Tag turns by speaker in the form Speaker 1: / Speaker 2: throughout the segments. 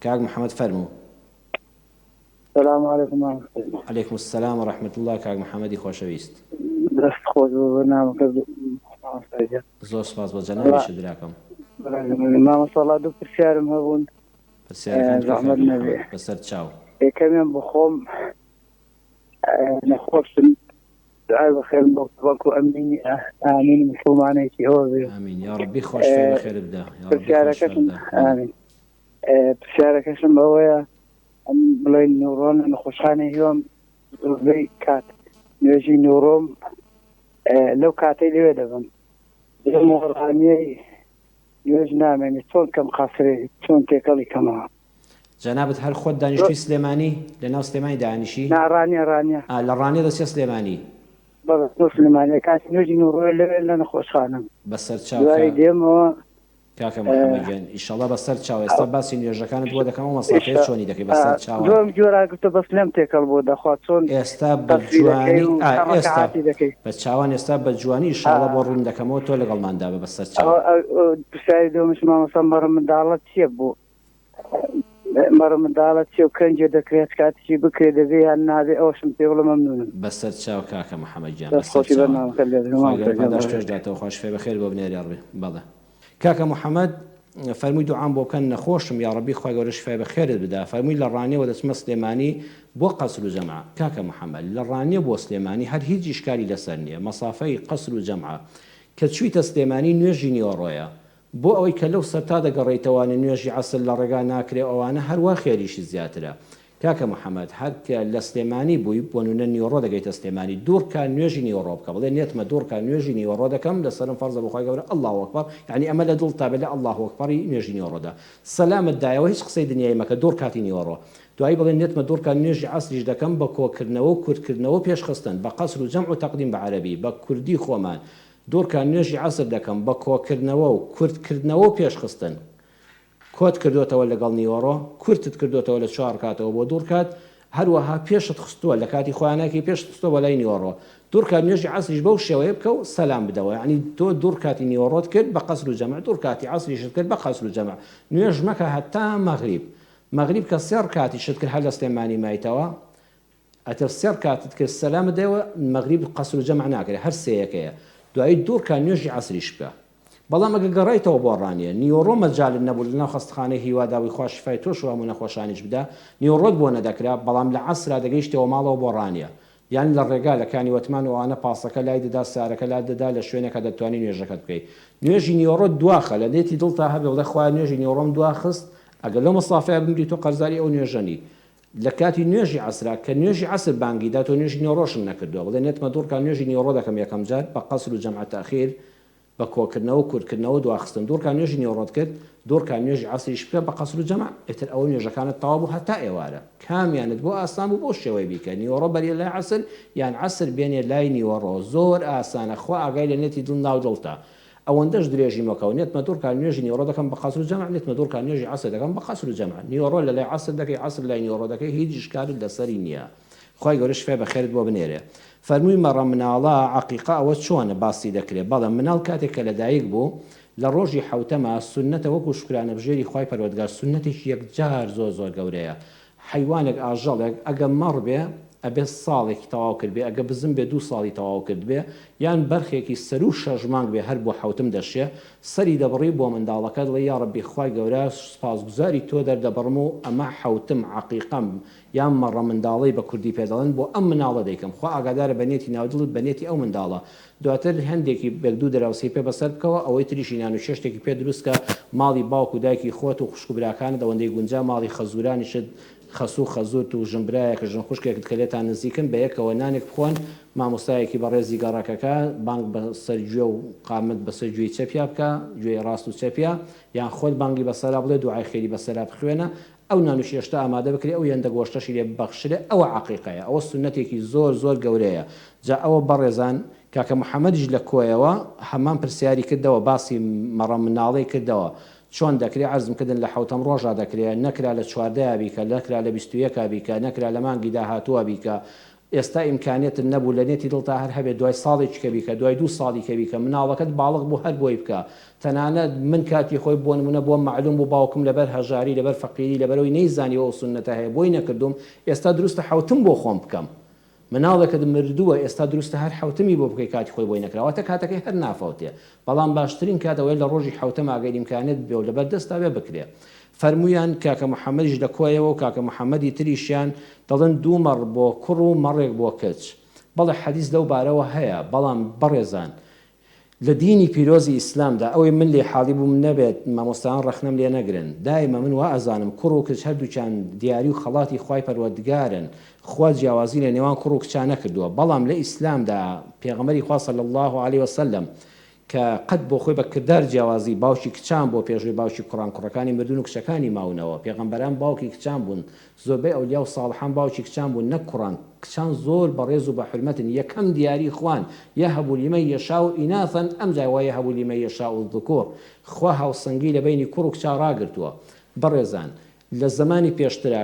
Speaker 1: کاک محمد فەرموو.
Speaker 2: سلام علیکم مامۆستا.
Speaker 1: علیکم السلام و رحمە اللە کاک محمدی خۆشەویست.
Speaker 2: دەست خۆش بۆ بەرنامەکەت مامۆستا گیان.
Speaker 1: زۆر سوپاس بۆ جەنابیشت براکەم.
Speaker 2: مامۆستا وەڵا دوو پرسیارم هەبوون
Speaker 1: پرسیارەکانت بکە کاک
Speaker 2: زەحمەت نەبێ.
Speaker 1: محمد بەسەر چاو.
Speaker 2: یەکەمیان بۆخۆم نەخۆشم دوعای بەخێرم بۆ بکە بەڵکو ئەمینی ئامینی مسوڵمانێکی ئەوە بێ.
Speaker 1: ئامین یاڕەبی خوا شفای بەخێرت بدا یاڕەبی خوا شفات
Speaker 2: پرسیارەکەشم
Speaker 1: بدا بەڵێ.
Speaker 2: ئامین پرسیارەکەشم ئەوەیە ئەم بڵێن نوڕۆن لە نەخۆشخانەی هیوام زۆربەی کات نوێژی نوڕۆم لەو کاتەی لەوێ دەبم لەم وەڕانیەی نوێژ نامێنێ چۆن کەم قەسرێ چۆن تێکەڵی کەمەوە.
Speaker 1: جەنابت هەر خۆت دانیشتوی سلێمانی؟ لە ناو سلێمانی دائەنیشی؟
Speaker 2: نا ڕانیە ڕانیە.
Speaker 1: ئا لە ڕانیە دەچیە سلێمانی؟
Speaker 2: بەڵێ بۆ سلێمانی کاتی نوێژی نوڕۆیە لەوێ لە نەخۆشخانەم
Speaker 1: بەسەر چاو
Speaker 2: دوایی
Speaker 1: کا
Speaker 2: دێمەوە
Speaker 1: کاکە محمد گیان ئیشەڵا بەسەر چاو ئێستا باسی نوێژەکانت بۆ دەکەم ئەو مەسافەیە چۆنی دەکەی بەسەر چاوان.
Speaker 2: زۆرم گوێ ڕاگرتوە بەس لێم تێکەڵ بووە دەخوا چۆن
Speaker 1: ئێستا بە
Speaker 2: تەسویرەکەی
Speaker 1: جوانی
Speaker 2: و
Speaker 1: ئا
Speaker 2: چەند
Speaker 1: ئێستا
Speaker 2: ڕکەعاتی دەکەی.
Speaker 1: بە چاوان ئێستا بە جوانی ئیشاڵا بۆ ڕوون دەکەمەوە تۆ لەگەڵمان دابە بەسەر چاو.
Speaker 2: پرسیاری دووەمیش مامۆستا مەڕە منداڵە چیە بۆ مەڕە منداڵە چیە و کەنجێ دەکرێت کاتێکی بکرێ دەبێ یان نابێ ئەوەشم پێ بڵێ مەمنونم.
Speaker 1: بەسەر چاو کاکە محمد گیان
Speaker 2: دەست
Speaker 1: بەسەر
Speaker 2: خۆشی
Speaker 1: چاوان
Speaker 2: بەرنامەکەت لێ بێ
Speaker 1: خوای
Speaker 2: مامۆستا
Speaker 1: گەورە
Speaker 2: گیان
Speaker 1: پاداشت
Speaker 2: بەڕێز.
Speaker 1: تۆش داتەوە خوا شفای بەخێر بۆ بنێرێ یاڕەبی بەڵێ کاکە محمد فەرمووی دوعام بۆ بکەن نەخۆشم یاڕەبی خوای گەورە شفای بەخێرت بدا فەرمووی لە ڕانیەوە دەچمە سلێمانی بۆ قەسر و جەمعە کاکە محمد لە ڕانیە بۆ سلێمانی هەر هیچ ئیشکالی لەسەر نیە مەسافەی قەسر و جەمعە کە چویتە سلێمانی نوێژی نیوەڕۆیە بۆ ئەوەی کە لەو سەر تا دەگەڕێیتەوانە نوێژی عەسر لە ڕێگا ناکرێ ئەوانە هەر وا خێریشی زیاترە کاکە محمد هەر کە لە سلێمانی بووی بۆ نونە نیوەڕۆ دەگەیتە سلێمانی دوو ڕکات نوێژی نیوەڕۆ بکە بڵێ نێتمە دوو ڕکات نوێژی نیوەڕۆ دەکەم لەسەرم فەرزە بۆ خوای گەورە اللە اکبر یەعنی ئەمە لە دڵتا بێ لە اللە اکبری نوێژی نیوەڕۆدا سەلامت دایەوە هیچ قسەی دنیای مەکە دوو ڕکاتی نیوەڕۆ دوایی بڵێ نێتمە دوو ڕکات نوێژی عەسریش دەکەم بە کۆکردنەوە و کورتکردنەوە و پێشخستن بە قەسر و جەمع و تەقدیم بە عەرەبی بە کوردی خۆمان دوو ڕکات نوێژی عەسر دەکەم بە کۆکردنەوە و کورت کردنەوە و پێشخستن. کۆت کردۆتەوە لەگەڵ نیوەڕۆ، کورتت کردۆتەوە لە چوار ڕکاتەوە بۆ دوو ڕکات، هەروەها پێشت خستووە لە کاتی خۆیان ناکەی پێشت خستووە بۆ لای نیوەڕۆ. دوو ڕکات نوێژی عەسریش بەو شێوەیە بکە و سەلام بدەوە یەعنی تۆ دوو ڕکاتی نیوەڕۆت کرد بە قەسر و جەمع دوو ڕکاتی عەسریشت کرد بە قەسر و جەمع نوێژ مەکە هەتا مەغریب مەغریب کە سێ ڕکاتیشت کرد هەر لە سلێمانی مایتەوە ئەتر سێ ڕکاتت کرد سەلامت دایەوە مەغریب قەسر و جەمع ناکرێ هەر سێیەکەیە دوایی دوو ڕکات نوێژی عەسریش بکە بەڵام ئەگەر گەڕایتەوە بۆ ڕانیە نیوەڕۆ مەجالت نەبوو لەناو خەستخانەی هیوادا بووی خوا شیفای تۆش و هەموو نەخۆشانیش بدا نیوەڕۆت بۆ نەدەکرا بەڵام لە عەسرا دەگەیشتەوە ماڵەوە بۆ ڕانیە یان لە ڕێگا لە کانی وەتمان و ئەوانە پاسەکە لای دەدا سارەکە لات دەدا لە شوێنێکا دەتوانی نوێژەکەت بکەی نوێژی نیوەڕۆت دواخە لە نێتی دڵتا هەبێ بڵێ خوایە نوێژی نیوەڕۆم دواخست ئەگەر لەو مەسافەیە بمری تۆ قەرزاری ئەو نوێژە نی لە کاتی نوێژی عەسرا کە نوێژی عەسر بانگی دا تۆ نوێژی نیوەڕۆشت نەکردووە بڵێ نێتمە دوو ڕکات نوێژی نیوەڕۆ دەکەم یەکەم جار بە قەسر و جەمع تاخیر بە کۆکردنەوە و کورتکردنەوە و دواخستن دوو ڕکات نوێژی نیوەڕۆت کرد دوو ڕکات نوێژی عەسریش بکە بە قەسر و جەمع ئیتر ئەوە نوێژەکانت تەواو بوو هەتا ئێوارە کامیانت بۆ ئاسان بوو بەو شێوەیە بیکە نیوەڕۆ بەریە لای عەسر یان عەسر بێنێ لای نیوەڕۆ زۆر ئاسانە خوا ئاگای لە نێتی دڵ ناو دڵتە ئەوەندەش درێژی مەکەوە نێتمە دوو ڕکات نوێژی نیوەڕۆ دەکەم بە قەسر و جەمع نێتمە دوو ڕکات نوێژی عەسر دەکەم بە قەسر و جەمع نیوەڕۆ لە لای عەسر دەکەی عەسر لای نیوەڕۆ دەکەی هیچ ئیشکالت لەسەری نییە خوای گەورە شفای بەخێرت بۆ بنێرێ فەرمووی مەڕە مناڵە عەقیقە ئەوە چۆنە باسی دەکرێ بەڵێ مناڵ کاتێک کە لەدایک بوو لە ڕۆژی حەوتەما سوننەتە وەکو شوکرانەبژێری خوای پەروەردگار سوننەتێکی یەکجار زۆر زۆر گەورەیە حەیوانێک ئاژەڵێک ئەگە مەڕ بێ ئەبێ ساڵێکی تەواو کردبێ ئەگە بزن بێ دوو ساڵی تەواو کردبێ یان بەرخێکی سەروو شەش مانگ بێ هەر بۆ حەوتم دەشێ سەری دەبڕی بۆ منداڵەکەت ڵێ یاڕەبی خوای گەورە سوپاسگوزاری تۆ دەردەبڕم و ئەمە حەوتم عەقیقەم یان مەڕە منداڵەی بە کوردی پێ دەڵێن بۆ ئەم مناڵە دەیکەم خوا ئاگادارە بە نێتی ناو دڵت بە نێتی ئەو منداڵە دواتر هەندێکی یەک دوو دراوسێی پێ بەسەر بکەوە ئەوەی تریشی نان و چێشتێکی پێ دروست کە ماڵی باوک و دایکی خۆت و خوشک و براکانت ئەوەندەی گونجا ماڵی خەزورانیشت خەسوو خەزورت و ژن برایەکت ژن خوشکێکت کە لێتان نزیکن بەیەکەوە نانێک بخۆن مامۆستایەکی بەڕێزی گەڕەکەکە بانگ بە سەر گوێ و قامت بەسەر گوێی چەپیا بکە گوێی ڕاست و چەپیا یان خۆت بانگی بەسەرا بڵێ دوعای خێری بەسەرا بخوێنە ئەو نان و چێشتە ئامادە بکرێ ئەو هێندە گۆشتەشی لێ ببەخشرێ ئەوە عەقیقەیە ئەوە سوننەتێکی زۆر زۆر گەورەیە جا ئەوە بەڕێزان کاکە محمدیش لە کۆیەوە هەمان پرسیاری کردەوە باسی مەڕە مناڵەی کردەوە چۆن دەکرێ عەرزم کردن لە حەوتەم ڕۆژا دەکرێ نەکرا لە چواردەیا بیکە نەکرا لە 21 بیکە نەکرا لە مانگی داهاتووە بیکە. ئێستا ئیمکانیەتت نەبوو لە نێتی دڵتا هەر هەبێت دوای ساڵێکی کە بیکە دوای دوو ساڵی کە بیکە مناڵەکەت باڵغ بوو هەر بۆی بکە تەنانەت من کاتی خۆی بۆ نمونە بۆم مەعلوم بوو باوکم لەبەر هەژاری لەبەر فەقیری لەبەرئەوەی نەیزانیوە ئەو سوننەتە هەیە بۆی نەکردووم ئێستا دروستە حەوتم بۆ خۆم بکەم مناڵێکت مردووە ئێستا دروستە هەر حەوتمی بۆ بکەی کاتی خۆی بۆی نەکرا واتە کاتەکەی هەر نافەوتێ بەڵام باشترین کات ئەوەیە لە ڕۆژی حەوتەم ئەگەر ئیمکانیەت بێ و لەبەر دەستا بێ بکرێ فەرموویان کاکە محەمەدیش لە کۆیەوە و کاکە محەمەدی تریشیان دەڵێن دوو مەڕ بۆ کوڕ و مەڕێک بۆ کچ بەڵێ حەدیس لەو بارەوە هەیە بەڵام بەڕێزان لە دینی پیرۆزی ئیسلامدا ئەوەی من لێی حاڵی بووم نەبێت مامۆستایان ڕەخنەم لێ نەگرن دایمە من وا ئەزانم کوڕ و کچ هەردووکیان دیاری و خەڵاتی خوای پەروەردگارن خوا جیاوازی لە نێوان کوڕ و کچا نەکردووە بەڵام لە ئیسلامدا پێغەمبەری خوا صلی اللە علیە وسلم کە قەت بۆ خۆی بە کردار جیاوازی باوکی کچان بۆ پێشوی باوکی کوڕان کوڕەکانی مردوون و کچەکانی ماونەوە پێغەمبەران باوکی کچان بوون زۆربەی ئەولیا و ساڵحان باوکی کچان بوون نەک کوڕان کچان زۆر بەڕێز و بە حورمەتن یەکەم دیاری خوان یهب لمن یشاء اناثا ئەمجا ویهب لمن یشاء الذکور خوا هاوسەنگی لە بەینی کوڕ و کچا ڕاگرتووە بەڕێزان لە زەمانی پێشترا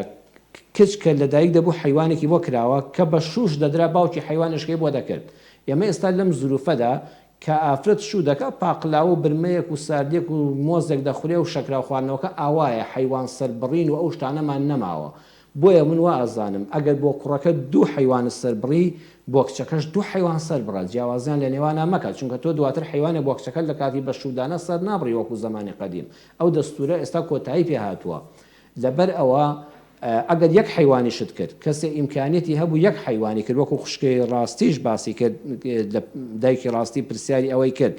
Speaker 1: کچ کە لە دایک دەبوو حەیوانێکی بۆ کراوە کە بە شووش دەدرا باوکی حەیوانێشکەی بۆ دەکرد ئێمە ئێستا لەم زروفەدا کە ئافرەت شوو دەکا پاقلاوە و برمەیەک و ساردیەک و مۆزێک دەخورێ و شەکراو خواردنەوەکە ئاوایە حەیوان سەربڕین و ئەو شتانەمان نەماوە بۆیە من وا ئەزانم ئەگەر بۆ کوڕەکەت دوو حەیوانت سەربڕی بۆ کچەکەش دوو حەیوان سەربڕە جیاوازیان لە نێوانا مەکە چونکە تۆ دواتر حەیوانێک بۆ کچەکەت لە کاتی بە شوودانە سەر نابڕی وەکو زەمانی قەدیم ئەو دەستورە ئێستا کۆتایی پێ هاتووە لەبەر ئەوە ئەگەر یەک حەیوانیشت کرد کەسێ ئیمکانیەتی هەبوو یەک حەیوانی کرد وەکو خوشکی ڕاستیش باسی کرد لە دایکی ڕاستی پرسیاری ئەوەی کرد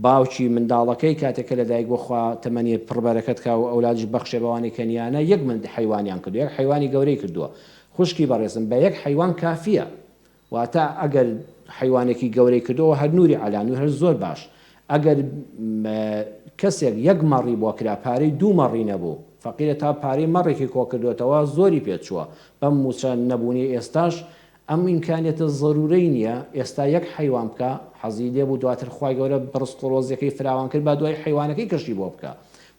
Speaker 1: باوکی منداڵەکەی کاتێک کە لەدایک بۆ خوا تەمەنی پڕ بەرەکەت کا و ئەولادیش بەخشێ بەوانەی کە نیانە یەک من حەیوانیان کردووە یەک حەیوانی گەورەی کردووە خوشکی بەڕێزم بە یەک حەیوان کافیە واتە ئەگەر حەیوانێکی گەورەی کردووە هەر نوری عەلا نور هەر زۆر باش ئەگەر کەسێک یەک مەڕی بۆ کرا پارەی دوو مەڕی نەبوو فەقیرە تا پارەی مەڕێکی کۆکردۆتەوە زۆری پێ چووە بەم موچە نەبوونی ئێستاش ئەم ئیمکانیەتە زەرورەی نیە ئێستا یەک حەیوان بکا حەزی لێ بوو دواتر خوای گەورە ڕزق و ڕۆزیەکەی فراوان کرد با دوای حەیوانەکەی کەشی بۆ بکا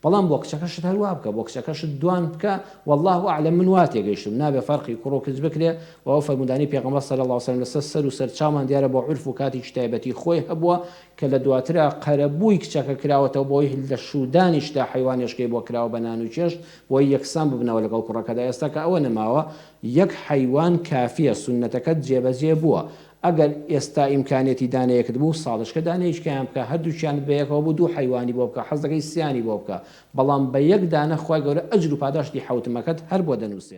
Speaker 1: بەڵام بۆ کچەکەشت هەر وا بکە بۆ کچەکەشت دوان بکە واللە اعلم من وا تێگەیشتوم نابێ فەرقی کوڕ و کچ بکرێ و ئەو فەرموودانەی پێغەمبەر صلی اللە علیە وسلم لەسەر سەر و سەر چاومان دیارە بۆ عورف و کاتێکی تایبەتی خۆی هەبووە کە لە دواترا قەرەبووی کچەکە کراوەتەوە بۆی لە شوودانیشدا حەیوانێشکەی بۆ کراوە بە نان و چێشت بۆی یەکسان ببنەوە لەگەڵ کوڕەکەدا ئێستا کە ئەوە نەماوە یەک حەیوان کافیە سوننەتەکەت جێبەجێ بووە ئەگەر ئێستا ئیمکانیەتی دانەیەکت بوو ساڵشکە دانەیشکەیان بکە هەردووکیانت بەیەکەوە بوو دوو حەیوانی بۆ بکە حەز دەکەی سیانی بۆ بکە بەڵام بە یەک دانە خوای گەورە ئەجر و پاداشتی حەوتمەکەت هەر بۆ دەنووسێ.